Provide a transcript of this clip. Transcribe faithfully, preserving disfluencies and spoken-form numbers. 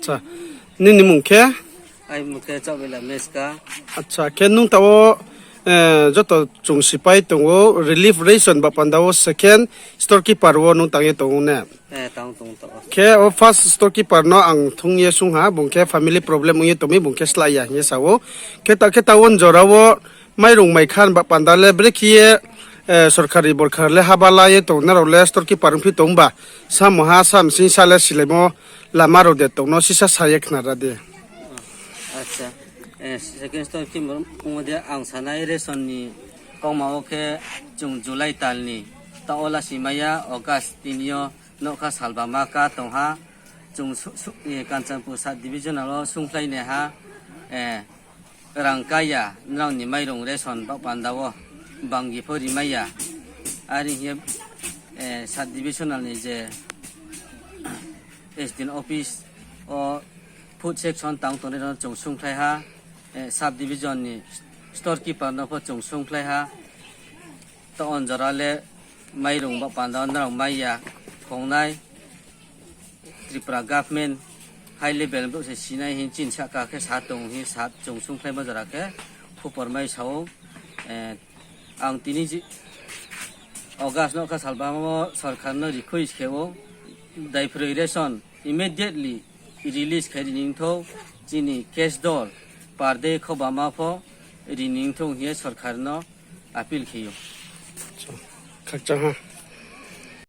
Acha, nini mung khe? Acha, khe nung taoh wo joto chung sipai tong ou, relief ration ba panda wo second storekeeper wo nung tang ye tong ou ne? Khe o first storekeeper no ang thung ye sung ha, bung khe family problem ong ye tong mi, bung khe slái ya hing ye sa ou. Khe ta, khe taoh wo jora wo mairung mai khan ba panda le brekhe ye sorkari borkar le haba la ye tong, nrao le storekeeper ongphi tong ba, samung ha samsing sa le silaimo lama rao de tong no sisa sa ye khnara di. Acha, second storekeeper ongmo de ang sanai ration ni kauma wo khe chung July tal ni taoh wo lasi mai ya, August tini yo nougkha salbama ka tong ha, chung Kanchanpur sub divisional wo sungkhlai nai ha, rang ka ya, nrao ni mairung ration ba panda wo banggi pho rimai ya, are hing ye sub divisional ni je S D M office wo food section tang tongnai rao no chung sungkhlai ha, sub division ni storekeeper no pho chung sungkhlai ha, taoh wo jora le mairung ba panda wo nrao mai ya khong nai, Tripura government high level brouh se sinai hing chini sahka khe sa tong hing ye sa chung sungkhlaimo jora khe khupor mai sa ou. Ang tini August nougkha salbama wo sorkar no request khe ou, daiphroi ration immediately release khe ri ni thou, chini cash dol per day khaubama pho ri ni thou hing ye sorkar no appeal khe ou. Khakchang ha.